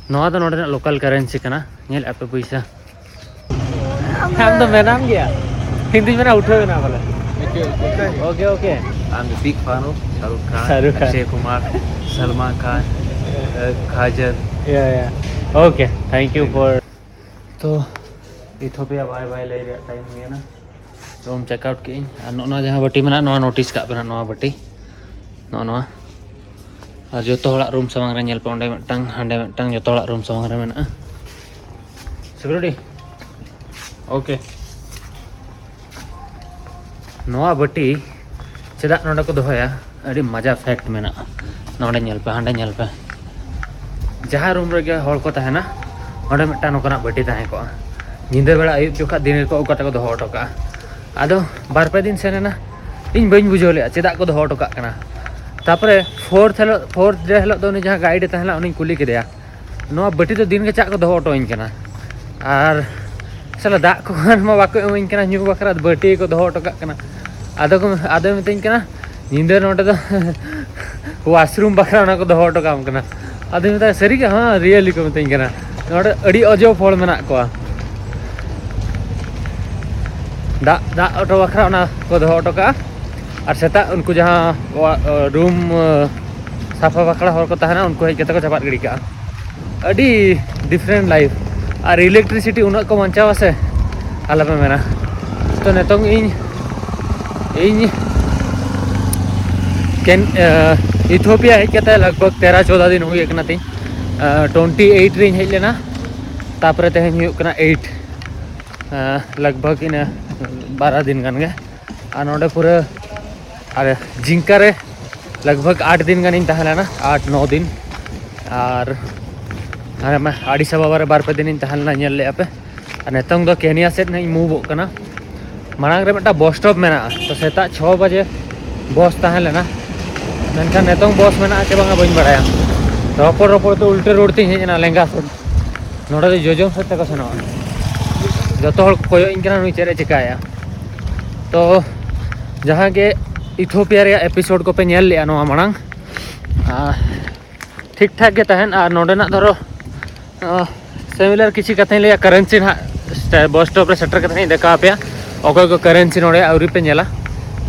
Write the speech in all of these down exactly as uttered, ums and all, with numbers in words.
ᱱᱚᱣᱟ ᱫᱚ ᱱᱚᱰᱮᱱᱟᱜ ᱞᱳᱠᱟᱞ ᱠᱟᱨᱮᱱᱥᱤ ᱠᱟᱱᱟ᱾ ᱧᱮᱞᱮᱫᱼᱟ ᱯᱮ ᱯᱚᱭᱥᱟ? ᱟᱢ ᱫᱚ ᱢᱮᱱᱟᱢ ᱜᱮᱭᱟ, ᱤᱧ ᱫᱩᱧ ᱢᱮᱱᱟ ᱩᱴᱷᱟᱹᱣ ᱮᱱᱟ ᱵᱚᱞᱮ᱾ Okay, okay. I'm a big fan of Shah Rukh Khan, Shah Rukh Khan. Akshay Kumar, Salman Khan, uh, Kajal. Yeah, yeah. Okay, thank you for. ᱛᱚ ᱤᱛᱷᱳᱯᱤᱭᱟ ᱵᱟᱭ ᱵᱟᱭ ᱞᱟᱹᱭ ᱨᱮᱭᱟᱜ ᱴᱟᱭᱤᱢ ᱦᱩᱭᱮᱱᱟ᱾ ᱨᱩᱢ ᱪᱮᱠ ᱟᱣᱩᱴ ᱠᱮᱫ ᱟᱹᱧ᱾ ᱟᱨ ᱱᱚᱜᱼᱚ ᱱᱚᱣᱟ ᱡᱟᱦᱟᱸ ᱵᱟᱹᱴᱤ ᱢᱮᱱᱟᱜᱼᱟ, ᱱᱚᱣᱟ ᱱᱳᱴᱤᱥ ᱠᱟᱜ ᱯᱮ ᱱᱟᱜ, ᱱᱚᱣᱟ ᱵᱟᱹᱴᱤ, ᱱᱚᱜᱼᱚ ᱱᱚᱣᱟ᱾ ᱟᱨ ᱡᱚᱛᱚ ᱦᱚᱲᱟᱜ ᱨᱩᱢ ᱥᱟᱢᱟᱝ ᱨᱮ ᱧᱮᱞ ᱯᱮ, ᱚᱸᱰᱮ ᱢᱤᱫᱴᱟᱝ, ᱦᱟᱸᱰᱮ ᱢᱤᱫᱴᱟᱝ, ᱡᱚᱛᱚ ᱦᱚᱲᱟᱜ ᱨᱩᱢ ᱥᱟᱢᱟᱝ ᱨᱮ ᱢᱮᱱᱟᱜᱼᱟ᱾ Security, okay. ᱱᱚᱣᱟ ᱵᱟᱹᱴᱤ ᱪᱮᱫᱟᱜ ᱱᱚᱰᱮ ᱠᱚ ᱫᱚᱦᱚᱭᱟ? ᱟᱹᱰᱤ ᱢᱟᱡᱟ ᱯᱷᱮᱠᱴ ᱢᱮᱱᱟᱜᱼᱟ᱾ ᱱᱚᱰᱮ ᱧᱮᱞ ᱯᱮ, ᱦᱟᱸᱰᱮ ᱧᱮᱞ ᱯᱮ, ᱡᱟᱦᱟᱸ ᱨᱩᱢ ᱨᱮᱜᱮ ᱦᱚᱲ ᱠᱚ ᱛᱟᱦᱮᱱᱟ, ᱚᱸᱰᱮ ᱢᱤᱫᱴᱟᱝ ᱱᱚᱝᱠᱟᱱᱟᱜ ᱵᱟᱹᱴᱤ ᱛᱟᱦᱮᱸ ᱠᱚᱜᱼᱟ᱾ ᱧᱤᱫᱟᱹ ᱵᱮᱲᱟ, ᱟᱹᱭᱩᱵ ᱡᱚᱠᱷᱟ ᱫᱤᱱ ᱨᱮᱠᱚ ᱚᱠᱟ ᱛᱮᱠᱚ ᱫᱚᱦᱚ ᱦᱚᱴᱚ ᱠᱟᱜᱼᱟ᱾ ᱟᱫᱚ ᱵᱟᱨ ᱯᱮ ᱫᱤᱱ ᱥᱮᱱ ᱮᱱᱟ, ᱤᱧ ᱵᱟᱹᱧ ᱵᱩᱡᱷᱟᱹᱣ ᱞᱮᱫᱼᱟ ᱪᱮᱫᱟᱜ ᱠᱚ ᱫᱚᱦᱚ ᱦᱚᱴᱚ ᱠᱟᱜ ᱠᱟᱱᱟ᱾ ᱛᱟᱨᱯᱚᱨᱮ ᱯᱷᱳᱨᱛᱷ ᱦᱤᱞᱳᱜ, ᱯᱷᱳᱨᱛᱷ ᱰᱮ ᱦᱤᱞᱳᱜ ᱫᱚ ᱩᱱᱤ ᱡᱟᱦᱟᱸ ᱜᱟᱭᱤᱰ ᱮ ᱛᱟᱦᱮᱸ ᱞᱮᱱᱟ, ᱩᱱᱤᱧ ᱠᱩᱞᱤ ᱠᱮᱫᱮᱭᱟ, "ᱱᱚᱣᱟ ᱵᱟᱹᱴᱤ ᱫᱚ ᱫᱤᱱ ᱜᱮ ᱪᱟᱜ ᱠᱚ ᱫᱚᱦᱚ ᱦᱚᱴᱚ ᱟᱹᱧ ᱠᱟᱱᱟ, ᱟᱨ ᱥᱟᱞᱟ ᱫᱟᱜ ᱠᱚ ᱢᱟ ᱵᱟᱠᱚ ᱮᱢᱟᱹᱧ ᱠᱟᱱᱟ ᱧᱩ ᱵᱟᱠᱷᱨᱟ, ᱵᱟᱹᱴᱤ ᱠᱚ ᱫᱚᱦᱚ ᱦᱚᱴᱚ ᱠᱟᱜ ᱠᱟᱱᱟ?" ᱟᱫᱚ ᱠᱚ, ᱟᱫᱚᱭ ᱢᱤᱛᱟᱹᱧ ᱠᱟᱱᱟ, "ᱧᱤᱫᱟᱹ ᱱᱚᱰᱮ ᱫᱚ ᱣᱟᱥᱨᱩᱢ ᱵᱟᱠᱷᱨᱟ ᱚᱱᱟ ᱠᱚ ᱫᱚᱦᱚ ᱦᱚᱴᱚ ᱠᱟᱢ ᱠᱟᱱᱟ?" ᱟᱫᱚᱧ ᱢᱮᱛᱟᱭᱟ, "ᱥᱟᱹᱨᱤ ᱜᱮ?" "ᱦᱮᱸ, ᱨᱤᱭᱮᱞᱤ ᱠᱚ ᱢᱤᱛᱟᱹᱧ ᱠᱟᱱᱟ, ᱱᱚᱰᱮ ᱟᱹᱰᱤ ᱚᱡᱚᱵ ᱦᱚᱲ ᱢᱮᱱᱟᱜ ᱠᱚᱣᱟ᱾ ᱫᱟᱜ, ᱫᱟᱜ ᱦᱚᱴᱚ ᱵᱟᱠᱷᱨᱟ ᱚᱱᱟ ᱠᱚ ᱫᱚᱦᱚ ᱦᱚᱴᱚ ᱠᱟᱜᱼᱟ, ᱟᱨ ᱥᱮᱛᱟᱜ ᱩᱱᱠᱩ ᱡᱟᱦᱟᱸ ᱨᱩᱢ ᱥᱟᱯᱷᱟ ᱵᱟᱠᱷᱨᱟ ᱦᱚᱲ ᱠᱚ ᱛᱟᱦᱮᱱᱟ, ᱩᱱᱠᱩ ᱦᱮᱡ ᱠᱟᱛᱮ ᱠᱚ ᱪᱟᱯᱟᱫ ᱜᱤᱰᱤ ᱠᱟᱜᱼᱟ᱾ ᱟᱹᱰᱤ ᱰᱤᱯᱷᱟᱨᱮᱱᱴ ᱞᱟᱭᱤᱯᱷ᱾ ᱟᱨ ᱤᱞᱮᱠᱴᱨᱤᱥᱤᱴᱤ ᱩᱱᱟᱹᱜ ᱠᱚ ᱵᱟᱧᱪᱟᱣᱟ ᱥᱮ, ᱟᱞᱚᱯᱮ ᱢᱮᱱᱟ᱾ ᱛᱚ ᱱᱤᱛᱚᱝ ᱤᱧ, ᱤᱧ ᱠᱮᱱ-, ᱮ, ᱤᱛᱷᱳᱯᱤᱭᱟ ᱦᱮᱡ ᱠᱟᱛᱮ ᱞᱟᱜᱽ ᱵᱷᱟᱜᱽ ᱛᱮᱨᱚ ᱪᱳᱫᱟ ᱫᱤᱱ ᱦᱩᱭ ᱟᱠᱟᱱᱟ ᱛᱤᱧ᱾ ᱮ, ᱴᱩᱭᱮᱱᱴᱤ ᱮᱭᱤᱴ ᱨᱤᱧ ᱦᱮᱡ ᱞᱮᱱᱟ, ᱛᱟᱯᱚᱨᱮ ᱛᱮᱦᱮᱧ ᱦᱩᱭᱩᱜ ᱠᱟᱱᱟ ᱮᱭᱤᱴ᱾ ᱮ, ᱞᱟᱜᱽ ᱵᱷᱟᱜᱽ ᱤᱱᱟᱹ ᱵᱟᱨᱟ ᱫᱤᱱ ᱜᱟᱱ ᱜᱮ᱾ ᱟᱨ ᱱᱚᱰᱮ ᱯᱩᱨᱟᱹ, ᱟᱨ ᱡᱤᱝᱠᱟ ᱨᱮ ᱞᱟᱜᱽ ᱵᱷᱟᱜᱽ ᱟᱴ ᱫᱤᱱ ᱜᱟᱱᱤᱧ ᱛᱟᱦᱮᱸ ᱞᱮᱱᱟ, ᱟᱴ ᱱᱚ ᱫᱤᱱ᱾ ᱟᱨ ᱦᱟᱱᱮ ᱢᱟ ᱟᱰᱤᱥ ᱟᱵᱟᱵᱟ ᱨᱮ ᱵᱟᱨ ᱯᱮ ᱫᱤᱱᱤᱧ ᱛᱟᱦᱮᱸ ᱞᱮᱱᱟ, ᱧᱮᱞ ᱞᱮᱫᱼᱟ ᱯᱮ᱾ ᱟᱨ ᱱᱤᱛᱚᱝ ᱫᱚ ᱠᱮᱱᱤᱭᱟ ᱥᱮᱫ ᱱᱟᱜ ᱤᱧ ᱢᱩᱵᱷᱚᱜ ᱠᱟᱱᱟ᱾ ᱢᱟᱲᱟᱝ ᱨᱮ ᱢᱤᱫᱴᱟᱝ ᱵᱚᱥ ᱥᱴᱚᱯ ᱢᱮᱱᱟᱜᱼᱟ, ᱛᱚ ᱥᱮᱛᱟᱜ ᱪᱷᱚ ᱵᱟᱡᱮ ᱵᱚᱥ ᱛᱟᱦᱮᱸ ᱞᱮᱱᱟ, ᱢᱮᱱᱠᱷᱟᱱ ᱱᱤᱛᱚᱝ ᱵᱚᱥ ᱢᱮᱱᱟᱜᱼᱟ ᱪᱮ ᱵᱟᱝᱟ ᱵᱟᱹᱧ ᱵᱟᱲᱟᱭᱟ᱾ ᱨᱚᱯᱚᱲ ᱨᱚᱯᱚᱲ ᱛᱮ ᱩᱞᱴᱟᱹ ᱨᱳᱰ ᱛᱤᱧ ᱦᱮᱡ ᱮᱱᱟ, ᱞᱮᱸᱜᱟ ᱥᱮᱫ᱾ ᱱᱚᱰᱮ ᱫᱚ ᱡᱚᱡᱚᱢ ᱥᱮᱫ ᱛᱮᱠᱚ ᱥᱮᱱᱚᱜᱼᱟ᱾ ᱡᱚᱛᱚ ᱦᱚᱲ ᱠᱚ ᱠᱚᱭᱚᱜ ᱤᱧ ᱠᱟᱱᱟ, ᱱᱩᱭ ᱪᱮᱫ ᱮ ᱪᱮᱠᱟᱭᱟ᱾ ᱛᱚ ᱡᱟᱦᱟᱸ ᱜᱮ ᱤᱛᱷᱳᱯᱤᱭᱟ ᱨᱮᱭᱟᱜ ᱮᱯᱤᱥᱳᱰ ᱠᱚᱯᱮ ᱧᱮᱞ ᱞᱮᱜᱼᱟ ᱱᱚᱣᱟ ᱢᱟᱲᱟᱝ, ᱟᱨ ᱴᱷᱤᱠ ᱴᱷᱟᱠ ᱜᱮ ᱛᱟᱦᱮᱱ᱾ ᱟᱨ ᱱᱚᱰᱮᱱᱟᱜ ᱫᱷᱚᱨᱚ ᱥᱤᱢᱤᱞᱟᱨ ᱠᱤᱪᱷᱩ ᱠᱟᱛᱷᱟᱧ ᱞᱟᱹᱭᱟ, ᱠᱟᱨᱮᱱᱥᱤ ᱱᱟᱦᱟᱜ ᱵᱚᱥ ᱥᱴᱚᱯ ᱨᱮ ᱥᱮᱴᱮᱨ ᱠᱟᱛᱮ ᱤᱧ ᱫᱮᱠᱷᱟᱣ ᱟᱯᱮᱭᱟ᱾ ᱚᱠᱚᱭ ᱠᱚ ᱠᱟᱨᱮᱱᱥᱤ ᱱᱚᱰᱮ ᱟᱹᱣᱨᱤ ᱯᱮ ᱧᱮᱞᱟ,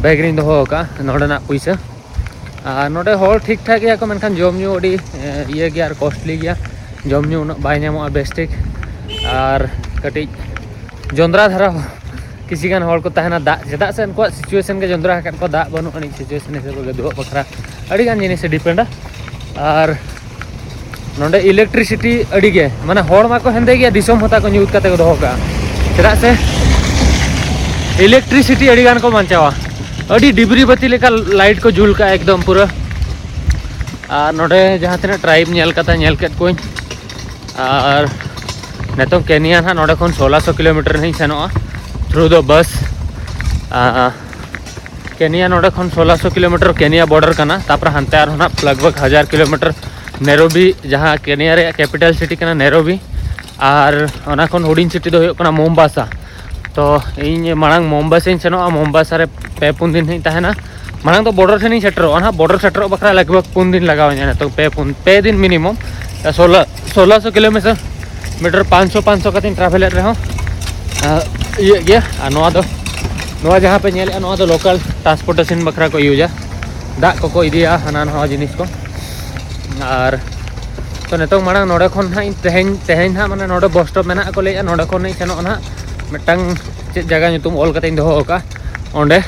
ᱵᱮᱜᱽ ᱨᱤᱧ ᱫᱚᱦᱚ ᱟᱠᱟᱫᱼᱟ ᱱᱚᱰᱮᱱᱟᱜ ᱯᱩᱭᱥᱟᱹ᱾ ᱟᱨ ᱱᱚᱰᱮ ᱦᱚᱲ ᱴᱷᱤᱠ ᱴᱷᱟᱠ ᱜᱮᱭᱟ ᱠᱚ, ᱢᱮᱱᱠᱷᱟᱱ ᱡᱚᱢ ᱧᱩ ᱟᱹᱰᱤ ᱤᱭᱟᱹ ᱜᱮᱭᱟ ᱟᱨ ᱠᱚᱥᱴᱞᱤ ᱜᱮᱭᱟ᱾ ᱡᱚᱢ ᱧᱩ ᱩᱱᱟᱹᱜ ᱵᱟᱭ ᱧᱟᱢᱚᱜᱼᱟ ᱵᱮᱥ ᱴᱷᱤᱠ᱾ ᱟᱨ ᱠᱟᱹᱴᱤᱡ ᱡᱚᱸᱫᱽᱨᱟ ᱫᱷᱟᱨᱟ ᱠᱤᱪᱷᱤ ᱜᱟᱱ ᱦᱚᱲ ᱠᱚ ᱛᱟᱦᱮᱱᱟ, ᱫᱟᱜ, ᱪᱮᱫᱟᱜ ᱥᱮ ᱩᱱᱠᱩᱣᱟᱜ ᱥᱤᱪᱩᱭᱮᱥᱚᱱ ᱜᱮ ᱡᱚᱸᱫᱽᱨᱟ ᱟᱠᱟᱫ ᱠᱚᱣᱟ, ᱫᱟᱜ ᱵᱟᱹᱱᱩᱜ ᱟᱹᱱᱤᱡ ᱥᱤᱪᱩᱭᱮᱥᱚᱱ ᱦᱤᱥᱟᱹᱵ ᱜᱮ ᱫᱩᱦᱟᱹᱜ ᱵᱟᱠᱷᱨᱟ ᱟᱹᱰᱤ ᱜᱟᱱ ᱡᱤᱱᱤᱥ ᱮ ᱰᱤᱯᱮᱱᱰᱟ᱾ ᱟᱨ ᱱᱚᱰᱮ ᱤᱞᱮᱠᱴᱨᱤᱥᱤᱴᱤ ᱟᱹᱰᱤ ᱜᱮ, ᱢᱟᱱᱮ ᱦᱚᱲ ᱢᱟᱠᱚ ᱦᱮᱸᱫᱮ ᱜᱮᱭᱟ, ᱫᱤᱥᱚᱢ ᱦᱚᱸ ᱛᱟᱠᱚ ᱧᱩᱛ ᱠᱟᱛᱮ ᱠᱚ ᱫᱚᱦᱚ ᱠᱟᱜᱼᱟ᱾ ᱪᱮᱫᱟᱜ ᱥᱮ ᱤᱞᱮᱠᱴᱨᱤᱥᱤᱴᱤ ᱟᱹᱰᱤ ᱜᱟᱱ ᱠᱚ ᱵᱟᱧᱪᱟᱣᱟ, ᱟᱹᱰᱤ ᱰᱤᱵᱨᱤ ᱵᱟᱹᱛᱤ ᱞᱮᱠᱟ ᱞᱟᱭᱤᱴ ᱠᱚ ᱡᱩᱞ ᱠᱟᱜᱼᱟ ᱮᱠᱫᱚᱢ ᱯᱩᱨᱟᱹ᱾ ᱟᱨ ᱱᱚᱰᱮ ᱡᱟᱦᱟᱸ ᱛᱤᱱᱟᱹᱜ ᱴᱨᱟᱭᱤᱵᱽ ᱧᱮᱞ ᱠᱟᱛᱮ ᱧᱮᱞ ᱠᱮᱫ ᱠᱚᱣᱟᱧ᱾ ᱟᱨ ᱱᱤᱛᱚᱝ ᱠᱮᱱᱤᱭᱟ ᱱᱟᱦᱟᱜ ᱱᱚᱰᱮ ᱠᱷᱚᱱ ᱥᱳᱞᱟᱥᱚ ᱠᱤᱞᱳᱢᱤᱴᱟᱨ ᱱᱟᱦᱟᱜ ᱤᱧ ᱥᱮᱱᱚᱜᱼᱟ through the bus᱾ ᱠᱮᱱᱤᱭᱟ ᱱᱚᱰᱮ ᱠᱷᱚᱱ ᱥᱳᱞᱟᱥᱚ ᱠᱤᱞᱳᱢᱤᱴᱟᱨ ᱠᱮᱱᱤᱭᱟ ᱵᱚᱨᱰᱟᱨ ᱠᱟᱱᱟ᱾ ᱛᱟᱯᱚᱨᱮ ᱦᱟᱱᱛᱮ ᱟᱨᱦᱚᱸ ᱱᱟᱦᱟᱜ ᱞᱟᱜᱽ ᱵᱷᱟᱜᱽ ᱦᱟᱡᱟᱨ ᱠᱤᱞᱳᱢᱤᱴᱟᱨ ᱱᱮᱨᱳᱵᱤ, ᱡᱟᱦᱟᱸ ᱠᱮᱱᱤᱭᱟ ᱨᱮᱭᱟᱜ ᱠᱮᱯᱤᱴᱟᱞ ᱥᱤᱴᱤ ᱠᱟᱱᱟ ᱱᱮᱨᱳᱵᱤ᱾ ᱟᱨ ᱚᱱᱟ ᱠᱷᱚᱱ ᱦᱩᱰᱤᱧ ᱥᱤᱴᱤ ᱫᱚ ᱦᱩᱭᱩᱜ ᱠᱟᱱᱟ ᱢᱳᱢᱵᱟᱥᱟ᱾ ᱛᱚ ᱤᱧ ᱢᱟᱲᱟᱝ ᱢᱳᱢᱵᱟᱥᱟᱧ ᱥᱮᱱᱚᱜᱼᱟ, ᱢᱳᱢᱵᱟᱥᱟ ᱨᱮ ᱯᱮ ᱯᱩᱱ ᱫᱤᱱ ᱦᱟᱸᱜ ᱤᱧ ᱛᱟᱦᱮᱱᱟ᱾ ᱢᱟᱲᱟᱝ ᱫᱚ ᱵᱚᱨᱰᱟᱨ ᱴᱷᱮᱱᱤᱧ ᱥᱮᱴᱮᱨᱚᱜᱼᱟ, ᱱᱟᱦᱟᱜ ᱵᱚᱨᱰᱟᱨ ᱥᱮᱴᱮᱨᱚᱜ ᱵᱟᱠᱷᱨᱟ ᱞᱟᱜᱽ ᱵᱷᱟᱜᱽ ᱯᱩᱱ ᱫᱤᱱ ᱞᱟᱜᱟᱣ ᱤᱧᱟ᱾ ᱱᱤᱛᱚᱝ ᱯᱮ ᱯᱩᱱ, ᱯᱮ ᱫᱤᱱ ᱢᱤᱱᱤᱢᱟᱢ᱾ ᱥᱳᱞᱳ ᱥᱳᱞᱳᱥᱚ ᱠᱤᱞᱳᱢᱤᱴᱟᱨ, ᱢᱤᱴᱟᱨ ᱯᱟᱸᱪᱥᱚ ᱯᱟᱸᱪᱥᱚ ᱠᱟᱛᱮᱧ ᱴᱨᱟᱵᱷᱮᱞᱮᱫ ᱨᱮᱦᱚᱸ, ᱟᱸ, ᱤᱭᱟᱹᱜ ᱜᱮᱭᱟ᱾ ᱟᱨ ᱱᱚᱣᱟ ᱫᱚ, ᱱᱚᱣᱟ ᱡᱟᱦᱟᱸ ᱯᱮ ᱧᱮᱞᱮᱫᱼᱟ, ᱱᱚᱣᱟ ᱫᱚ ᱞᱳᱠᱟᱞ ᱴᱨᱟᱱᱥᱯᱳᱨᱴᱮᱥᱚᱱ ᱵᱟᱠᱷᱨᱟ ᱠᱚ ᱤᱭᱩᱡᱟ, ᱫᱟᱜ ᱠᱚᱠᱚ ᱤᱫᱤᱭᱟ, ᱦᱟᱱᱟ ᱱᱟᱣᱟ ᱡᱤᱱᱤᱥ ᱠᱚ᱾ ᱟᱨ ᱛᱚ ᱱᱤᱛᱚᱝ ᱢᱟᱲᱟᱝ ᱱᱚᱰᱮ ᱠᱷᱚᱱ ᱦᱟᱸᱜ ᱤᱧ ᱛᱮᱦᱮᱧ, ᱛᱮᱦᱮᱧ ᱦᱟᱸᱜ ᱢᱟᱱᱮ ᱱᱚᱰᱮ ᱵᱚᱥ ᱥᱴᱚᱯ ᱢᱮᱱᱟᱜ ᱠᱚ ᱞᱟᱹᱭᱮᱫᱼᱟ, ᱱᱚᱰᱮ ᱠᱷᱚᱱ ᱤᱧ ᱥᱮᱱᱚᱜᱼᱟ ᱦᱟᱸᱜ ᱢᱤᱫᱴᱟᱝ ᱪᱮᱫ ᱡᱟᱭᱜᱟ ᱧᱩᱛᱩᱢ ᱚᱞ ᱠᱟᱛᱮᱧ ᱫᱚᱦᱚ ᱟᱠᱟᱫᱼᱟ ᱚᱸᱰᱮ᱾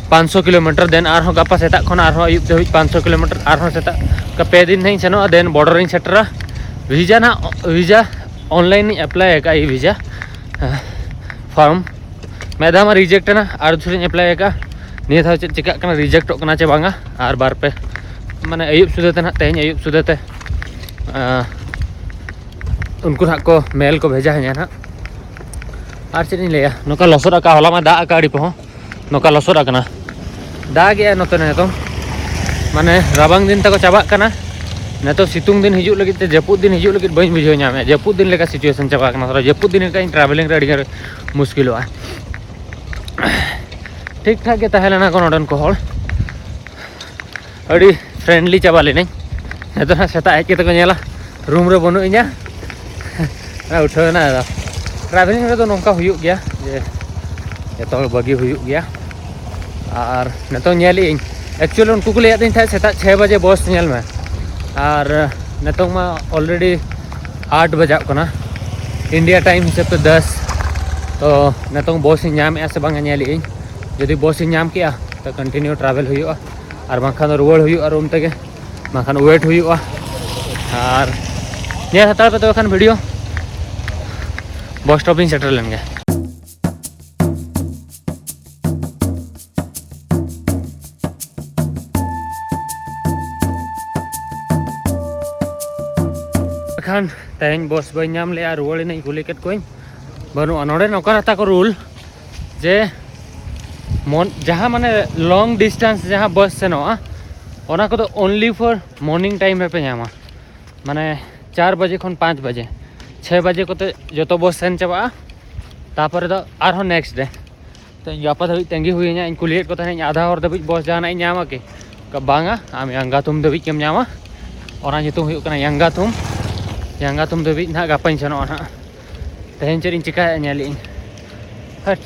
ᱯᱟᱸᱪᱥᱚ ᱠᱤᱞᱳᱢᱤᱴᱟᱨ, ᱫᱮᱱ ᱟᱨᱦᱚᱸ ᱜᱟᱯᱟ ᱥᱮᱛᱟᱜ ᱠᱷᱚᱱ ᱟᱨᱦᱚᱸ ᱟᱹᱭᱩᱵ ᱫᱷᱟᱹᱵᱤᱡ ᱯᱟᱸᱪᱥᱚ ᱠᱤᱞᱳᱢᱤᱴᱟᱨ, ᱟᱨᱦᱚᱸ ᱥᱮᱛᱟᱜ, ᱚᱱᱠᱟ ᱯᱮ ᱫᱤᱱ ᱱᱟᱦᱟᱜ ᱤᱧ ᱥᱮᱱᱚᱜᱼᱟ, ᱫᱮᱱ ᱵᱚᱨᱰᱟᱨ ᱤᱧ ᱥᱮᱴᱮᱨᱟ᱾ ᱵᱷᱤᱥᱟ ᱱᱟᱦᱟᱜ, ᱵᱷᱤᱥᱟ ᱚᱱᱞᱟᱭᱤᱱ ᱤᱧ ᱮᱯᱞᱟᱭ ᱟᱠᱟᱫᱼᱟ, ᱤ ᱵᱷᱤᱥᱟ ᱯᱷᱚᱨᱢ᱾ ᱢᱤᱫ ᱫᱷᱟᱣ ᱢᱟ ᱨᱤᱡᱮᱠᱴ ᱮᱱᱟ, ᱟᱨ ᱫᱷᱩᱨᱤᱧ ᱮᱯᱞᱟᱭ ᱟᱠᱟᱫᱼᱟ᱾ ᱱᱤᱭᱟᱹ ᱫᱷᱟᱣ ᱪᱮᱫ ᱪᱤᱠᱟᱹᱜ ᱠᱟᱱᱟ, ᱨᱤᱡᱮᱠᱴᱚᱜ ᱠᱟᱱᱟ ᱪᱮ ᱵᱟᱝᱟ? ᱟᱨ ᱵᱟᱨ ᱯᱮ, ᱢᱟᱱᱮ ᱟᱹᱭᱩᱵ ᱥᱩᱫᱷᱟᱹ ᱛᱮ ᱱᱟᱦᱟᱜ, ᱛᱮᱦᱮᱧ ᱟᱹᱭᱩᱵ ᱥᱩᱫᱷᱟᱹ ᱛᱮ, ᱟᱸ, ᱩᱱᱠᱩ ᱱᱟᱦᱟᱜ ᱠᱚ ᱢᱮᱞ ᱠᱚ ᱵᱷᱮᱡᱟ ᱟᱹᱧᱟ ᱱᱟᱦᱟᱜ᱾ ᱟᱨ ᱪᱮᱫ ᱤᱧ ᱞᱟᱹᱭᱟ, ᱱᱚᱝᱠᱟ ᱞᱚᱥᱚᱫ ᱟᱠᱟᱫ, ᱦᱚᱞᱟ ᱢᱟ ᱫᱟᱜ ᱟᱠᱟᱫ ᱟᱹᱰᱤ ᱯᱚᱦᱚᱸ᱾ ᱱᱚᱝᱠᱟ ᱞᱚᱥᱚᱫ ᱟᱠᱟᱱᱟ, ᱫᱟᱜ ᱮᱜᱼᱟᱭ ᱱᱚᱛᱮ ᱱᱤᱛᱚᱝ᱾ ᱢᱟᱱᱮ ᱨᱟᱵᱟᱝ ᱫᱤᱱ ᱛᱟᱠᱚ ᱪᱟᱵᱟᱜ ᱠᱟᱱᱟ, ᱱᱤᱛᱚᱜ ᱥᱤᱛᱩᱝ ᱫᱤᱱ ᱦᱤᱡᱩᱜ ᱞᱟᱹᱜᱤᱫ ᱛᱮ, ᱡᱟᱹᱯᱩᱫ ᱫᱤᱱ ᱦᱤᱡᱩᱜ ᱞᱟᱹᱜᱤᱫ ᱵᱟᱹᱧ ᱵᱩᱡᱷᱟᱹᱣ ᱧᱟᱢᱮᱫᱼᱟ᱾ ᱡᱟᱹᱯᱩᱫ ᱫᱤᱱ ᱞᱮᱠᱟ ᱥᱤᱪᱩᱭᱮᱥᱚᱱ ᱪᱟᱵᱟ ᱟᱠᱟᱱᱟ, ᱛᱷᱚᱲᱟ ᱡᱟᱹᱯᱩᱫ ᱫᱤᱱ ᱞᱮᱠᱟ ᱤᱧ ᱴᱨᱟᱵᱷᱮᱞᱤᱝ ᱨᱮ ᱟᱹᱰᱤ ᱜᱟᱱ ᱢᱩᱥᱠᱤᱞᱚᱜᱼᱟ᱾ ᱴᱷᱤᱠ ᱴᱷᱟᱠ ᱜᱮ ᱛᱟᱦᱮᱸ ᱞᱮᱱᱟ ᱠᱚ ᱱᱚᱰᱮᱱ ᱠᱚ ᱦᱚᱲ, ᱟᱹᱰᱤ ᱯᱷᱨᱮᱱᱰᱞᱤ ᱪᱟᱵᱟ ᱞᱮᱱᱟᱹᱧ᱾ ᱱᱤᱛᱚᱜ ᱦᱟᱸᱜ ᱥᱮᱛᱟᱜ ᱦᱮᱡ ᱠᱟᱛᱮ ᱠᱚ ᱧᱮᱞᱟ, ᱨᱩᱢ ᱨᱮ ᱵᱟᱹᱱᱩᱜ ᱤᱧᱟ, ᱦᱮᱸ, ᱩᱴᱷᱟᱹᱣ ᱮᱱᱟ ᱟᱫᱚ᱾ ᱴᱨᱟᱵᱷᱮᱞᱤᱝ ᱨᱮᱫᱚ ᱱᱚᱝᱠᱟ ᱦᱩᱭᱩᱜ ᱜᱮᱭᱟ ᱡᱮ ᱡᱚᱛᱚ ᱦᱚᱲ ᱵᱟᱹᱜᱤ ᱦᱩᱭᱩᱜ ᱜᱮᱭᱟ᱾ ᱟᱨ ᱱᱤᱛᱚᱝ ᱧᱮᱞᱮᱫ ᱟᱹᱧ, ᱮᱠᱪᱩᱭᱮᱞᱤ ᱩᱱᱠᱩ ᱠᱚ ᱞᱟᱹᱭᱮᱫ ᱛᱟᱦᱮᱸᱫ ᱥᱮᱛᱟᱜ ᱪᱷᱚᱭ ᱵᱟᱡᱮ ᱵᱚᱥ ᱧᱮᱞ ᱢᱮ, ᱟᱨ ᱱᱤᱛᱚᱝ ᱢᱟ ᱚᱞᱨᱮᱰᱤ ᱟᱴ ᱵᱟᱡᱟᱜ ᱠᱟᱱᱟ ᱤᱱᱰᱤᱭᱟ ᱴᱟᱭᱤᱢ ᱦᱤᱥᱟᱹᱵ ᱛᱮ ᱫᱚᱥ᱾ ᱛᱚ ᱱᱤᱛᱚᱝ ᱵᱚᱥ ᱤᱧ ᱧᱟᱢᱮᱫᱼᱟ ᱥᱮ ᱵᱟᱝᱟ ᱧᱮᱞᱮᱫ ᱟᱹᱧ᱾ ᱡᱩᱫᱤ ᱵᱚᱥ ᱤᱧ ᱧᱟᱢ ᱠᱮᱜᱼᱟ, ᱛᱚ ᱠᱚᱱᱴᱤᱱᱤᱭᱩ ᱴᱨᱟᱵᱷᱮᱞ ᱦᱩᱭᱩᱜᱼᱟ, ᱟᱨ ᱵᱟᱝᱠᱷᱟᱱ ᱫᱚ ᱨᱩᱣᱟᱹᱲ ᱦᱩᱭᱩᱜᱼᱟ ᱨᱩᱢ ᱛᱮᱜᱮ, ᱵᱟᱝᱠᱷᱟᱱ ᱣᱮᱴ ᱦᱩᱭᱩᱜᱼᱟ᱾ ᱟᱨ ᱧᱮᱞ ᱦᱟᱛᱟᱲ ᱯᱮ ᱛᱚᱵᱮ ᱠᱷᱟᱱ ᱵᱷᱤᱰᱤᱭᱳ᱾ ᱵᱚᱥ ᱥᱴᱚᱯ ᱤᱧ ᱥᱮᱴᱮᱨ ᱞᱮᱱ ᱜᱮ᱾ ᱠᱷᱟᱱ ᱛᱮᱦᱮᱧ ᱵᱚᱥ ᱵᱟᱹᱧ ᱧᱟᱢ ᱞᱮᱜᱼᱟ, ᱨᱩᱣᱟᱹᱲ ᱮᱱᱟᱹᱧ, ᱠᱩᱞᱤ ᱠᱮᱫ ᱠᱚᱣᱟᱧ, ᱵᱟᱹᱱᱩᱜᱼᱟ᱾ ᱱᱚᱰᱮ ᱱᱚᱝᱠᱟ ᱨᱮ ᱛᱟᱠᱚ ᱨᱩᱞ ᱡᱮ ᱢᱚᱱ ᱡᱟᱦᱟᱸ ᱢᱟᱱᱮ ᱞᱚᱝ ᱰᱤᱥᱴᱮᱱᱥ ᱡᱟᱦᱟᱸ ᱵᱚᱥ ᱥᱮᱱᱚᱜᱼᱟ, ᱚᱱᱟ ᱠᱚᱫᱚ only for morning time ᱨᱮᱯᱮ ᱧᱟᱢᱟ᱾ ᱢᱟᱱᱮ ᱪᱟᱨ ᱵᱟᱡᱮ ᱠᱷᱚᱱ ᱯᱟᱸᱪ ᱵᱟᱡᱮ, ᱪᱷᱚᱭ ᱵᱟᱡᱮ ᱠᱚᱛᱮ ᱡᱚᱛᱚ ᱵᱚᱥ ᱥᱮᱱ ᱪᱟᱵᱟᱜᱼᱟ᱾ ᱛᱟᱯᱚᱨᱮ ᱫᱚ ᱟᱨᱦᱚᱸ ᱱᱮᱠᱥᱴ ᱰᱮ᱾ ᱛᱚ ᱤᱧ ᱜᱟᱯᱟ ᱫᱷᱟᱹᱵᱤᱡ ᱛᱟᱺᱜᱤ ᱦᱩᱭᱤᱧᱟ᱾ ᱤᱧ ᱠᱩᱞᱤᱭᱮᱫ ᱠᱚ ᱛᱟᱦᱮᱱᱟᱹᱧ, ᱟᱫᱷᱟ ᱦᱚᱨ ᱫᱷᱟᱹᱵᱤᱡ ᱵᱚᱥ ᱡᱟᱦᱟᱱᱟᱜ ᱤᱧ ᱧᱟᱢᱟ ᱠᱤ? ᱠᱟ ᱵᱟᱝᱟ, ᱟᱢ ᱭᱟᱝᱜᱟᱛᱩᱢ ᱫᱷᱟᱹᱵᱤᱡ ᱜᱮᱢ ᱧᱟᱢᱟ᱾ ᱚᱱᱟ ᱧᱩᱛᱩᱢ ᱦᱩᱭᱩᱜ ᱠᱟᱱᱟ ᱭᱟᱝᱜᱟᱛᱩᱢ᱾ ᱭᱟᱝᱜᱟᱛᱩᱢ ᱫᱷᱟᱹᱵᱤᱡ ᱱᱟᱦᱟᱜ ᱜᱟᱯᱟᱧ ᱥᱮᱱᱚᱜᱼᱟ ᱱᱟᱦᱟᱜ᱾ ᱛᱮᱦᱮᱧ ᱪᱮᱫ ᱤᱧ ᱪᱤᱠᱟᱹᱭᱟ ᱧᱮᱞᱮᱫ ᱟᱹᱧ᱾ ᱦᱟᱴ᱾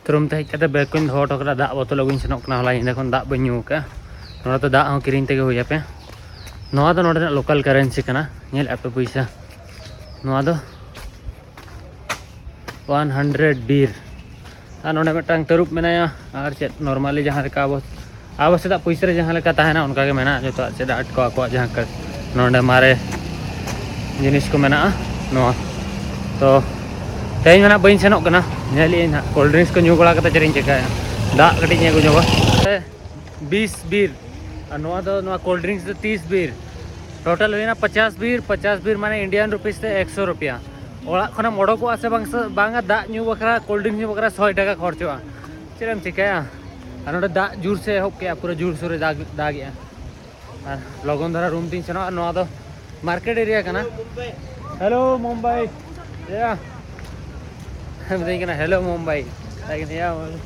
ᱛᱩᱨᱩᱢ ᱛᱮ ᱦᱮᱡ ᱠᱟᱛᱮ ᱵᱮᱜᱽ ᱠᱚᱧ ᱫᱚᱦᱚ ᱦᱚᱴᱚ ᱠᱟᱫᱟ, ᱫᱟᱜ ᱵᱳᱛᱚᱞ ᱟᱹᱜᱩᱧ ᱥᱮᱱᱚᱜ ᱠᱟᱱᱟ᱾ ᱦᱚᱞᱟ ᱧᱤᱫᱟᱹ ᱠᱷᱚᱱ ᱫᱟᱜ ᱵᱟᱹᱧ ᱧᱩ ᱟᱠᱟᱫᱼᱟ᱾ ᱱᱚᱰᱮ ᱫᱚ ᱫᱟᱜ ᱦᱚᱸ ᱠᱤᱨᱤᱧ ᱛᱮᱜᱮ ᱦᱩᱭ ᱟᱯᱮ᱾ ᱱᱚᱣᱟ ᱫᱚ ᱱᱚᱰᱮᱱᱟᱜ ᱞᱳᱠᱟᱞ ᱠᱟᱨᱮᱱᱥᱤ ᱠᱟᱱᱟ᱾ ᱧᱮᱞᱮᱫᱼᱟ ᱯᱮ ᱯᱚᱭᱥᱟ, ᱱᱚᱣᱟ ᱫᱚ ᱚᱣᱟᱱ ᱦᱟᱱᱰᱨᱮᱰ ᱵᱤᱨ᱾ ᱟᱨ ᱱᱚᱰᱮ ᱢᱤᱫᱴᱟᱝ ᱛᱟᱹᱨᱩᱵ ᱢᱮᱱᱟᱭᱟ᱾ ᱟᱨ ᱪᱮᱫ, ᱱᱚᱨᱢᱟᱞᱤ ᱡᱟᱦᱟᱸ ᱞᱮᱠᱟ ᱟᱵᱚ, ᱟᱵᱚ ᱥᱮᱫᱟᱜ ᱯᱩᱭᱥᱟᱹ ᱨᱮ ᱡᱟᱦᱟᱸ ᱞᱮᱠᱟ ᱛᱟᱦᱮᱱᱟ, ᱚᱱᱠᱟ ᱜᱮ ᱢᱮᱱᱟᱜᱼᱟ ᱡᱚᱛᱚᱣᱟᱜ᱾ ᱪᱮᱫ ᱟᱨᱴ ᱠᱚ ᱟᱠᱚᱣᱟᱜ ᱡᱟᱦᱟᱸ ᱠᱟ-, ᱱᱚᱰᱮ ᱢᱟᱨᱮ ᱡᱤᱱᱤᱥ ᱠᱚ ᱢᱮᱱᱟᱜᱼᱟ ᱱᱚᱣᱟ᱾ ᱛᱚ ᱛᱮᱦᱮᱧ ᱢᱟ ᱱᱟᱦᱟᱜ ᱵᱟᱹᱧ ᱥᱮᱱᱚᱜ ᱠᱟᱱᱟ, ᱧᱮᱞᱮᱫ ᱟᱹᱧ ᱱᱟᱦᱟᱜ ᱠᱳᱞᱰ ᱰᱨᱤᱝᱠᱥ ᱠᱚ ᱧᱩ ᱵᱟᱲᱟ ᱠᱟᱛᱮ ᱪᱮᱫ ᱤᱧ ᱪᱤᱠᱟᱹᱭᱟ᱾ ᱫᱟᱜ ᱠᱟᱹᱴᱤᱡ ᱤᱧ ᱟᱹᱜᱩ ᱧᱚᱜᱟ᱾ ᱵᱤᱥ ᱵᱤᱨ, ᱟᱨ ᱱᱚᱣᱟ ᱫᱚ, ᱱᱚᱣᱟ ᱠᱳᱞᱰ ᱰᱨᱤᱝᱠᱥ ᱫᱚ ᱛᱤᱥ ᱵᱤᱨ᱾ ᱴᱳᱴᱟᱞ ᱦᱩᱭᱱᱟ ᱯᱚᱪᱟᱥ ᱵᱤᱨ᱾ ᱯᱚᱪᱟᱥ ᱵᱤᱨ ᱢᱟᱱᱮ ᱤᱱᱰᱤᱭᱟᱱ ᱨᱩᱯᱤᱥ ᱛᱮ ᱮᱠᱥᱚ ᱨᱩᱯᱤᱭᱟ᱾ ᱚᱲᱟᱜ ᱠᱷᱚᱱᱮᱢ ᱚᱰᱚᱠᱚᱜᱼᱟ ᱥᱮ ᱵᱟᱝ ᱥᱮ, ᱵᱟᱝᱟ, ᱫᱟᱜ ᱧᱩ ᱵᱟᱠᱷᱨᱟ, ᱠᱳᱞᱰ ᱰᱨᱤᱝᱠᱥ ᱧᱩ ᱵᱟᱠᱷᱨᱟ ᱥᱚᱭ ᱴᱟᱠᱟ ᱠᱷᱚᱨᱪᱚᱜᱼᱟ᱾ ᱪᱮᱫ ᱮᱢ ᱪᱤᱠᱟᱹᱭᱟ? ᱟᱨ ᱱᱚᱰᱮ ᱫᱟᱜ ᱡᱳᱨ ᱥᱮ ᱮᱦᱚᱵ ᱠᱮᱜᱼᱟ, ᱯᱩᱨᱟᱹ ᱡᱳᱨ ᱥᱳᱨᱮ ᱫᱟᱜ, ᱫᱟᱜᱮᱜᱼᱟ᱾ ᱟᱨ ᱞᱚᱜᱚᱱ ᱫᱷᱟᱨᱟ ᱨᱩᱢ ᱛᱤᱧ ᱥᱮᱱᱚᱜᱼᱟ᱾ ᱱᱚᱣᱟ ᱫᱚ ᱢᱟᱨᱠᱮᱴ ᱮᱨᱤᱭᱟ ᱠᱟᱱᱟ᱾ ᱦᱮᱞᱳ ᱢᱩᱢᱵᱟᱭ᱾ ᱭᱟ᱾ ᱢᱤᱛᱟᱹᱧ ᱠᱟᱱᱟ, "ᱦᱮᱞᱳ ᱢᱩᱢᱵᱟᱭ᱾" ᱢᱮᱛᱟᱭ ᱠᱟᱹᱱᱟᱹᱧ, "ᱭᱟ ᱢᱩᱢᱵᱟᱭ᱾"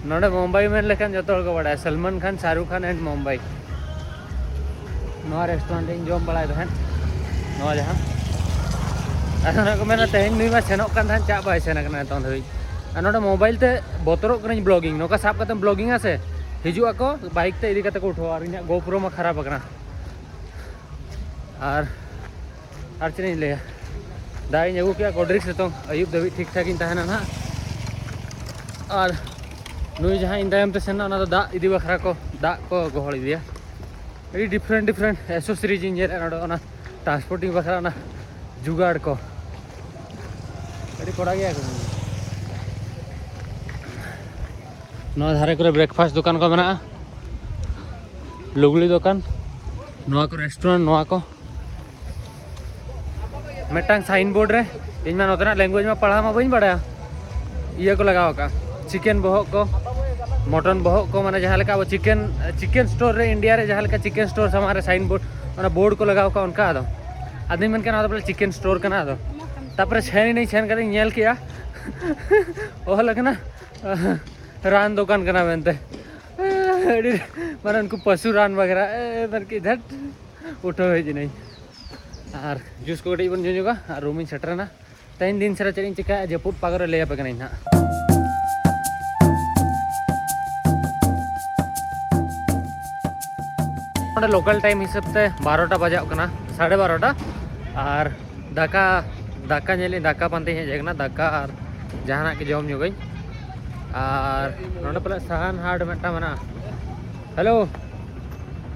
ᱱᱚᱰᱮ ᱢᱩᱢᱵᱟᱭ ᱢᱮᱱ ᱞᱮᱠᱷᱟᱱ ᱡᱚᱛᱚ ᱦᱚᱲ ᱠᱚ ᱵᱟᱲᱟᱭᱟ, ᱥᱟᱞᱢᱟᱱ ᱠᱷᱟᱱ, ᱥᱟᱦᱨᱩᱠ ᱠᱷᱟᱱ and ᱢᱩᱢᱵᱟᱭ᱾ ᱱᱚᱣᱟ ᱨᱮᱥᱴᱩᱨᱮᱱᱴ ᱨᱤᱧ ᱡᱚᱢ ᱵᱟᱲᱟᱭ ᱛᱟᱦᱮᱸᱫ᱾ ᱱᱚᱣᱟ ᱡᱟᱦᱟᱸ ᱟᱫᱚ ᱚᱱᱟ ᱠᱚ ᱢᱮᱱᱟ, ᱛᱮᱦᱮᱧ ᱱᱩᱭ ᱢᱟ ᱥᱮᱱᱚᱜ ᱠᱟᱱ ᱛᱟᱦᱮᱸᱫ, ᱪᱟᱜ ᱵᱟᱭ ᱥᱮᱱ ᱟᱠᱟᱱᱟ ᱱᱤᱛᱚᱝ ᱫᱷᱟᱹᱵᱤᱡ᱾ ᱟᱨ ᱱᱚᱰᱮ ᱢᱳᱵᱟᱭᱤᱞ ᱛᱮ ᱵᱚᱛᱚᱨᱚᱜ ᱠᱟᱹᱱᱟᱹᱧ ᱵᱞᱚᱜᱤᱝ, ᱱᱚᱝᱠᱟ ᱥᱟᱵ ᱠᱟᱛᱮᱢ ᱵᱞᱚᱜᱤᱝᱟ ᱥᱮ, ᱦᱤᱡᱩᱜ ᱟᱠᱚ ᱵᱟᱭᱤᱠ ᱛᱮ ᱤᱫᱤ ᱠᱟᱛᱮ ᱠᱚ ᱩᱴᱷᱟᱹᱣᱟ, ᱟᱨ ᱤᱧᱟᱹᱜ ᱜᱳᱯᱨᱳ ᱢᱟ ᱠᱷᱟᱨᱟᱯ ᱟᱠᱟᱱᱟ᱾ ᱟᱨ ᱟᱨ ᱪᱮᱫ ᱤᱧ ᱞᱟᱹᱭᱟ, ᱫᱟᱜ ᱤᱧ ᱟᱹᱜᱩ ᱠᱮᱜᱼᱟ ᱠᱳᱞᱰ ᱰᱨᱤᱝᱠᱥ ᱱᱤᱛᱚᱝ, ᱟᱹᱭᱩᱵ ᱫᱷᱟᱹᱵᱤᱡ ᱴᱷᱤᱠ ᱴᱷᱟᱠ ᱤᱧ ᱛᱟᱦᱮᱱᱟ ᱱᱟᱦᱟᱜ᱾ ᱟᱨ ᱱᱩᱭ ᱡᱟᱦᱟᱸ ᱤᱧ ᱛᱟᱭᱚᱢ ᱛᱮ ᱥᱮᱱ ᱮᱱᱟ, ᱚᱱᱟ ᱫᱚ ᱫᱟᱜ ᱤᱫᱤ ᱵᱟᱠᱷᱨᱟ ᱠᱚ ᱫᱟᱜ ᱠᱚ ᱜᱚᱦᱚᱲ ᱤᱫᱤᱭᱟ᱾ ᱟᱹᱰᱤ ᱰᱤᱯᱷᱟᱨᱮᱱᱴ ᱰᱤᱯᱷᱟᱨᱮᱱᱴ ᱮᱥᱮᱥᱚᱨᱤᱡᱽ ᱤᱧ ᱧᱮᱞᱮᱫᱼᱟ ᱱᱚᱰᱮ, ᱚᱱᱟ ᱴᱨᱟᱱᱥᱯᱳᱨᱴᱤᱝ ᱵᱟᱠᱷᱨᱟ ᱚᱱᱟ ᱡᱩᱜᱟᱲ ᱠᱚ᱾ ᱟᱹᱰᱤ ᱠᱚᱲᱟ ᱜᱮᱭᱟ ᱠᱚ᱾ ᱱᱚᱣᱟ ᱫᱷᱟᱨᱮ ᱠᱚᱨᱮ ᱵᱨᱮᱠᱯᱷᱟᱥᱴ ᱫᱚᱠᱟᱱ ᱠᱚ ᱢᱮᱱᱟᱜᱼᱟ, ᱞᱩᱜᱽᱲᱤ ᱫᱚᱠᱟᱱ, ᱱᱚᱣᱟ ᱠᱚ ᱨᱮᱥᱴᱩᱨᱮᱱᱴ, ᱱᱚᱣᱟ ᱠᱚ᱾ ᱢᱤᱫᱴᱟᱝ ᱥᱟᱭᱤᱱ ᱵᱳᱨᱰ ᱨᱮ, ᱤᱧ ᱢᱟ ᱱᱚᱛᱮᱱᱟᱜ ᱞᱮᱝᱜᱩᱭᱮᱡᱽ ᱢᱟ ᱯᱟᱲᱦᱟᱣ ᱢᱟ ᱵᱟᱹᱧ ᱵᱟᱲᱟᱭᱟ, ᱤᱭᱟᱹ ᱠᱚ ᱞᱟᱜᱟᱣ ᱟᱠᱟᱫᱼᱟ, ᱪᱤᱠᱮᱱ ᱵᱚᱦᱚᱜ ᱠᱚ, ᱢᱚᱴᱚᱱ ᱵᱚᱦᱚᱜ ᱠᱚ, ᱢᱟᱱᱮ ᱡᱟᱦᱟᱸ ᱞᱮᱠᱟ ᱟᱵᱚ ᱪᱤᱠᱮᱱ, ᱪᱤᱠᱮᱱ ᱥᱴᱳᱨ ᱨᱮ, ᱤᱱᱰᱤᱭᱟ ᱨᱮ ᱡᱟᱦᱟᱸ ᱞᱮᱠᱟ ᱪᱤᱠᱮᱱ ᱥᱴᱳᱨ ᱥᱟᱢᱟᱝ ᱨᱮ ᱥᱟᱭᱤᱱ ᱵᱳᱨᱰ, ᱚᱱᱟ ᱵᱳᱨᱰ ᱠᱚ ᱞᱟᱜᱟᱣ ᱟᱠᱟᱫᱼᱟ, ᱚᱱᱠᱟ ᱟᱫᱚ ᱟᱫᱚᱧ ᱢᱮᱱ ᱠᱮᱫᱟ, "ᱱᱚᱣᱟ ᱫᱚ ᱯᱟᱞᱮ ᱪᱤᱠᱮᱱ ᱥᱴᱳᱨ ᱠᱟᱱᱟ?" ᱟᱫᱚ ᱛᱟᱨᱯᱚᱨᱮ ᱥᱮᱱ ᱮᱱᱟᱹᱧ, ᱥᱮᱱ ᱠᱟᱛᱮᱧ ᱧᱮᱞ ᱠᱮᱜᱼᱟ, ᱚᱞ ᱟᱠᱟᱱᱟ ᱨᱟᱱ ᱫᱚᱠᱟᱱ ᱠᱟᱱᱟ ᱢᱮᱱᱛᱮ᱾ ᱟᱹᱰᱤ ᱢᱟᱱᱮ ᱩᱱᱠᱩ ᱯᱚᱥᱩ ᱨᱟᱱ ᱵᱟᱜᱮᱨᱟ, ᱮ, ᱢᱮᱱ ᱠᱮᱫ, "ᱫᱷᱟᱹᱴ, ᱩᱴᱷᱟᱹᱣ ᱦᱮᱡ ᱮᱱᱟᱹᱧ᱾" ᱟᱨ ᱡᱩᱥ ᱠᱚ ᱠᱟᱹᱴᱤᱡ ᱵᱚᱱ ᱧᱩ ᱧᱚᱜᱟ ᱟᱨ ᱨᱩᱢ ᱤᱧ ᱥᱮᱴᱮᱨᱮᱱᱟ᱾ ᱛᱮᱦᱮᱧ ᱫᱤᱱ ᱥᱟᱨᱟ ᱪᱮᱫ ᱤᱧ ᱪᱤᱠᱟᱹᱭᱟ, ᱡᱟᱹᱯᱩᱫ ᱯᱟᱜᱚᱨ ᱨᱮ ᱞᱟᱹᱭ ᱟᱯᱮ ᱠᱟᱹᱱᱟᱹᱧ ᱱᱟᱦᱟᱜ᱾ ᱱᱚᱰᱮ ᱞᱳᱠᱟᱞ ᱴᱟᱭᱤᱢ ᱦᱤᱥᱟᱹᱵ ᱛᱮ ᱵᱟᱨᱚᱴᱟ ᱵᱟᱡᱟᱜ ᱠᱟᱱᱟ, ᱥᱟᱲᱮ ᱵᱟᱨᱚᱴᱟ᱾ ᱟᱨ ᱫᱟᱠᱟ, ᱫᱟᱠᱟ ᱧᱮᱞ ᱤᱧ, ᱫᱟᱠᱟ ᱯᱟᱱᱛᱮᱧ ᱦᱮᱡ ᱟᱠᱟᱱᱟ, ᱫᱟᱠᱟ ᱟᱨ ᱡᱟᱦᱟᱱᱟᱜ ᱜᱮ ᱡᱚᱢ ᱧᱚᱜᱟᱹᱧ᱾ ᱟᱨ ᱱᱚᱰᱮ ᱯᱟᱞᱮ ᱥᱟᱦᱟᱱ ᱦᱟᱴ ᱢᱤᱫᱴᱟᱝ ᱢᱮᱱᱟᱜᱼᱟ᱾ Hello,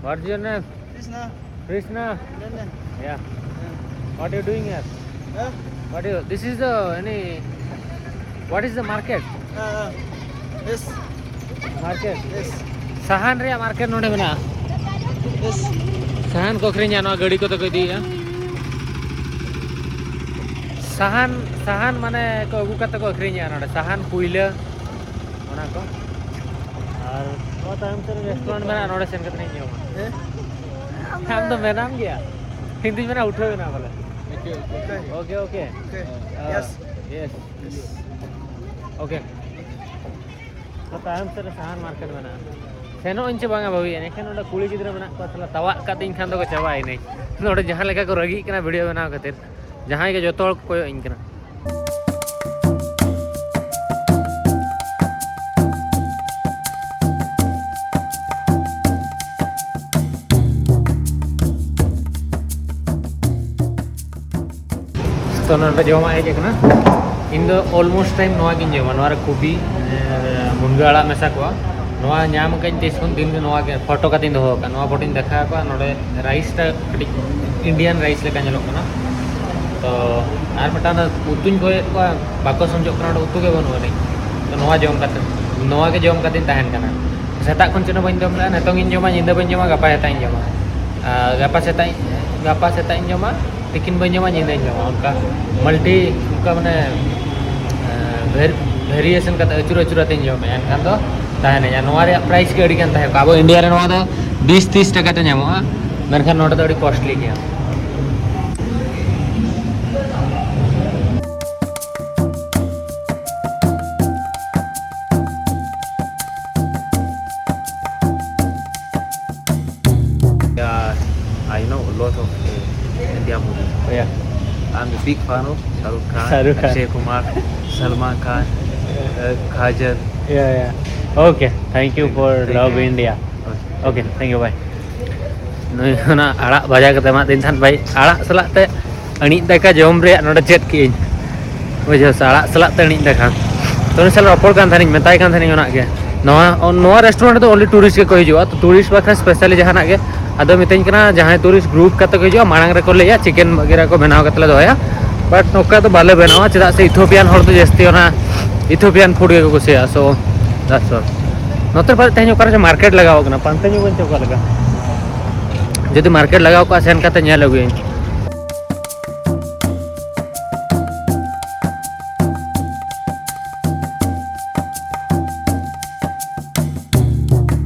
what is your name? Krishna. Krishna? London. Yeah. What are you doing here? Huh? What do you, this is the, any, what is the market? Uh, uh, yes. Market? Yes. ᱥᱟᱦᱟᱱ ᱨᱮᱭᱟᱜ market ᱱᱚᱰᱮ ᱢᱮᱱᱟᱜᱼᱟ᱾ Yes. ᱥᱟᱦᱟᱱ ᱠᱚ ᱟᱹᱠᱷᱨᱤᱧᱟ, ᱱᱚᱣᱟ ᱜᱟᱹᱰᱤ ᱠᱚᱛᱮ ᱠᱚ ᱤᱫᱤᱭᱮᱫᱼᱟ᱾ ᱥᱟᱦᱟᱱ, ᱥᱟᱦᱟᱱ ᱢᱟᱱᱮ ᱠᱚ ᱟᱹᱜᱩ ᱠᱟᱛᱮ ᱠᱚ ᱟᱹᱠᱷᱨᱤᱧᱮᱫᱼᱟ ᱱᱚᱰᱮ, ᱥᱟᱦᱟᱱ, ᱠᱩᱭᱞᱟᱹ, ᱚᱱᱟ ᱠᱚ᱾ ᱟᱨ ᱱᱚᱣᱟ ᱛᱟᱭᱚᱢ ᱥᱮᱫ ᱨᱮ ᱨᱮᱥᱴᱩᱨᱮᱱᱴ ᱢᱮᱱᱟᱜᱼᱟ, ᱱᱚᱰᱮ ᱥᱮᱱ ᱠᱟᱛᱮ ᱤᱧ ᱡᱚᱢᱟ᱾ ᱦᱮᱸ? ᱟᱢ ᱫᱚ ᱢᱮᱱᱟᱢ ᱜᱮᱭᱟ, ᱤᱧ ᱫᱩᱧ ᱢᱮᱱᱟ ᱩᱴᱷᱟᱹᱣ ᱮᱱᱟ ᱵᱚᱞᱮ᱾ Okay, okay. Okay, okay. Okay. Uh, yes. Yes. Okay. ᱛᱟᱭᱚᱢ ᱥᱮᱫ ᱨᱮ ᱥᱟᱦᱟᱱ ᱢᱟᱨᱠᱮᱴ ᱢᱮᱱᱟᱜᱼᱟ᱾ ᱥᱮᱱᱚᱜ ᱟᱹᱧ ᱪᱮ ᱵᱟᱝᱟ ᱵᱷᱟᱹᱵᱤᱭᱮᱫ, ᱮᱱᱠᱷᱟᱱ ᱱᱚᱰᱮ ᱠᱩᱲᱤ ᱜᱤᱫᱽᱨᱟᱹ ᱢᱮᱱᱟᱜ ᱠᱚᱣᱟ, ᱛᱟᱦᱞᱮ ᱛᱟᱣᱟᱜ ᱠᱟᱛᱮᱧ ᱠᱷᱟᱱ ᱫᱚᱠᱚ ᱪᱟᱵᱟᱭᱮᱱᱟᱹᱧ᱾ ᱱᱚᱰᱮ ᱡᱟᱦᱟᱸ ᱞᱮᱠᱟ ᱠᱚ ᱨᱟᱹᱜᱤᱜ ᱠᱟᱱᱟ ᱵᱷᱤᱰᱤᱭᱳ ᱵᱮᱱᱟᱣ ᱠᱷᱟᱹᱛᱤᱨ, ᱡᱟᱦᱟᱸᱭ ᱜᱮ ᱡᱚᱛᱚ ᱦᱚᱲ ᱠᱚ ᱠᱚᱭᱚᱜ ᱤᱧ ᱠᱟᱱᱟ᱾ ᱛᱚ, ᱱᱚᱰᱮ ᱡᱚᱢᱟᱜ ᱦᱮᱡ ᱟᱠᱟᱱᱟ᱾ ᱤᱧ ᱫᱚ almost time ᱱᱚᱣᱟ ᱜᱤᱧ ᱡᱚᱢᱟ, ᱱᱚᱣᱟ ᱨᱮ ᱠᱚᱵᱤ, ᱮ, ᱢᱩᱱᱜᱟᱹ ᱟᱲᱟᱜ ᱢᱮᱥᱟ ᱠᱚᱜᱼᱟ᱾ ᱱᱚᱣᱟ ᱧᱟᱢ ᱟᱠᱟᱫᱟᱹᱧ ᱛᱤᱥ ᱠᱷᱚᱱ, ᱫᱤᱱ ᱜᱮ ᱱᱚᱣᱟ ᱜᱮ ᱯᱷᱳᱴᱳ ᱠᱟᱛᱮᱧ ᱫᱚᱦᱚ ᱟᱠᱟᱫᱼᱟ᱾ ᱱᱚᱣᱟ ᱯᱷᱳᱴᱳᱧ ᱫᱮᱠᱷᱟᱣ ᱟᱠᱚᱣᱟ᱾ ᱱᱚᱰᱮ ᱨᱟᱭᱤᱥ ᱴᱟ ᱠᱟᱹᱴᱤᱡ ᱤᱱᱰᱤᱭᱟᱱ ᱨᱟᱭᱤᱥ ᱞᱮᱠᱟ ᱧᱮᱞᱚᱜ ᱠᱟᱱᱟ᱾ ᱛᱚ ᱟᱨ ᱢᱤᱫᱴᱟᱝ ᱫᱚ ᱩᱛᱩᱧ ᱠᱚᱭᱮᱫ ᱠᱚᱣᱟ, ᱵᱟᱠᱚ ᱥᱚᱢᱡᱚᱜ ᱠᱟᱱᱟ, ᱚᱸᱰᱮ ᱩᱛᱩ ᱜᱮ ᱵᱟᱹᱱᱩᱜ ᱟᱹᱱᱤᱡ᱾ ᱛᱚ ᱱᱚᱣᱟ ᱡᱚᱢ ᱠᱟᱛᱮ, ᱱᱚᱣᱟ ᱜᱮ ᱡᱚᱢ ᱠᱟᱛᱮᱧ ᱛᱟᱦᱮᱱ ᱠᱟᱱᱟ᱾ ᱥᱮᱛᱟᱜ ᱠᱷᱚᱱ ᱪᱮᱫ ᱦᱚᱸ ᱵᱟᱹᱧ ᱡᱚᱢ ᱞᱮᱫᱟ, ᱱᱤᱛᱚᱝ ᱤᱧ ᱡᱚᱢᱟ, ᱧᱤᱫᱟᱹ ᱵᱟᱹᱧ ᱡᱚᱢᱟ, ᱜᱟᱯᱟ ᱥᱮᱛᱟᱜ ᱤᱧ ᱡᱚᱢᱟ᱾ ᱟᱨ ᱜᱟᱯᱟ ᱥᱮᱛᱟᱜ ᱤᱧ, ᱜᱟᱯᱟ ᱥᱮᱛᱟᱜ ᱤᱧ ᱡᱚᱢᱟ, ᱛᱤᱠᱤᱱ ᱵᱟᱹᱧ ᱡᱚᱢᱟ, ᱧᱤᱫᱟᱹᱧ ᱡᱚᱢᱟ᱾ ᱚᱱᱠᱟ ᱢᱟᱞᱴᱤ, ᱚᱱᱠᱟ ᱢᱟᱱᱮ, ᱮᱸ, ᱵᱷᱮᱨ-, ᱵᱷᱮᱨᱤᱭᱮᱥᱚᱱ ᱠᱟᱛᱮ ᱟᱹᱪᱩᱨ ᱟᱹᱪᱩᱨ ᱟᱛᱮᱧ ᱡᱚᱢᱟ, ᱮᱱᱠᱷᱟᱱ ᱫᱚ ᱛᱟᱦᱮᱱᱟᱹᱧ᱾ ᱟᱨ ᱱᱚᱣᱟ ᱨᱮᱭᱟᱜ ᱯᱨᱟᱭᱤᱥ ᱜᱮ ᱟᱹᱰᱤ ᱜᱟᱱ ᱛᱟᱦᱮᱸ ᱠᱚᱜᱼᱟ᱾ ᱟᱵᱚ ᱤᱱᱰᱤᱭᱟ ᱨᱮ ᱱᱚᱣᱟ ᱫᱚ ᱵᱤᱥ ᱛᱤᱥ ᱴᱟᱠᱟ ᱛᱮ ᱧᱟᱢᱚᱜᱼᱟ, ᱢᱮᱱᱠᱷᱟᱱ ᱱᱚᱰᱮ ᱫᱚ ᱟᱹᱰᱤ ᱠᱚᱥᱴᱞᱤ ᱜᱮᱭᱟ᱾ Yeah, I know a lot of uh, India movies. Yeah. I'm a big fan of Shah Rukh Khan, Shah Rukh Khan. Akshay Kumar, Salman Khan, uh, Kajal. Yeah, yeah. Okay, thank you for Thank you. Love India. Okay. Okay, thank you, bye. ᱱᱩᱭ ᱚᱱᱟ ᱟᱲᱟᱜ ᱵᱷᱟᱡᱟ ᱠᱟᱛᱮ ᱮᱢᱟᱫ ᱫᱤᱧ ᱛᱟᱦᱮᱸᱫ ᱵᱷᱟᱭ, ᱟᱲᱟᱜ ᱥᱟᱞᱟᱜ ᱛᱮ ᱟᱹᱬᱤᱡ ᱫᱟᱠᱟ ᱡᱚᱢ ᱨᱮᱭᱟᱜ ᱱᱚᱰᱮ ᱪᱮᱫ ᱠᱮᱜ ᱟᱹᱧ, ᱵᱩᱡᱷᱟᱹᱣ ᱥᱮ, ᱟᱲᱟᱜ ᱥᱟᱞᱟᱜ ᱛᱮ ᱟᱹᱬᱤᱡ ᱫᱟᱠᱟ᱾ ᱛᱚ ᱩᱱᱤ ᱥᱟᱞᱟᱜ ᱨᱚᱯᱚᱲ ᱠᱟᱱ ᱛᱟᱦᱮᱱᱤᱧ, ᱢᱮᱛᱟᱭ ᱠᱟᱱ ᱛᱟᱦᱮᱱᱤᱧ ᱚᱱᱟ ᱜᱮ, ᱱᱚᱣᱟ, ᱱᱚᱣᱟ restaurant ᱫᱚ only tourist ᱜᱮᱠᱚ ᱦᱤᱡᱩᱜᱼᱟ, ᱛᱚ tourist ᱵᱟᱠᱷᱨᱟ specially ᱡᱟᱦᱟᱱᱟᱜ ᱜᱮ᱾ ᱟᱫᱚ ᱢᱤᱛᱟᱹᱧ ᱠᱟᱱᱟ, ᱡᱟᱦᱟᱸᱭ tourist group ᱠᱟᱛᱮ ᱠᱚ ᱦᱤᱡᱩᱜᱼᱟ, ᱢᱟᱲᱟᱝ ᱨᱮᱠᱚ ᱞᱟᱹᱭᱟ chicken ᱵᱟᱜᱮᱨᱟ ᱠᱚ ᱵᱮᱱᱟᱣ ᱠᱟᱛᱮ ᱞᱮ ᱫᱚᱦᱚᱭᱟ, but ᱱᱚᱝᱠᱟ ᱫᱚ ᱵᱟᱞᱮ ᱵᱮᱱᱟᱣᱟ, ᱪᱮᱫᱟᱜ ᱥᱮ Ethiopian ᱦᱚᱲ ᱫᱚ ᱡᱟᱹᱥᱛᱤ ᱚᱱᱟ Ethiopian food ᱜᱮᱠᱚ ᱠᱩᱥᱤᱭᱟᱜᱼᱟ᱾ So that's all. ᱱᱚᱛᱮ ᱯᱟᱞᱮ ᱛᱮᱦᱮᱧ ᱚᱠᱟᱨᱮ ᱪᱚ market ᱞᱟᱜᱟᱣ ᱠᱟᱱᱟ, ᱯᱟᱱᱛᱮ ᱧᱚᱜ ᱵᱟᱹᱧ ᱪᱚ ᱚᱠᱟ ᱞᱮᱠᱟ᱾ ᱡᱩᱫᱤ market ᱞᱟᱜᱟᱣ ᱠᱚᱜᱼᱟ, ᱥᱮᱱ ᱠᱟᱛᱮ ᱧᱮᱞ ᱟᱹᱜᱩᱭᱟᱹᱧ᱾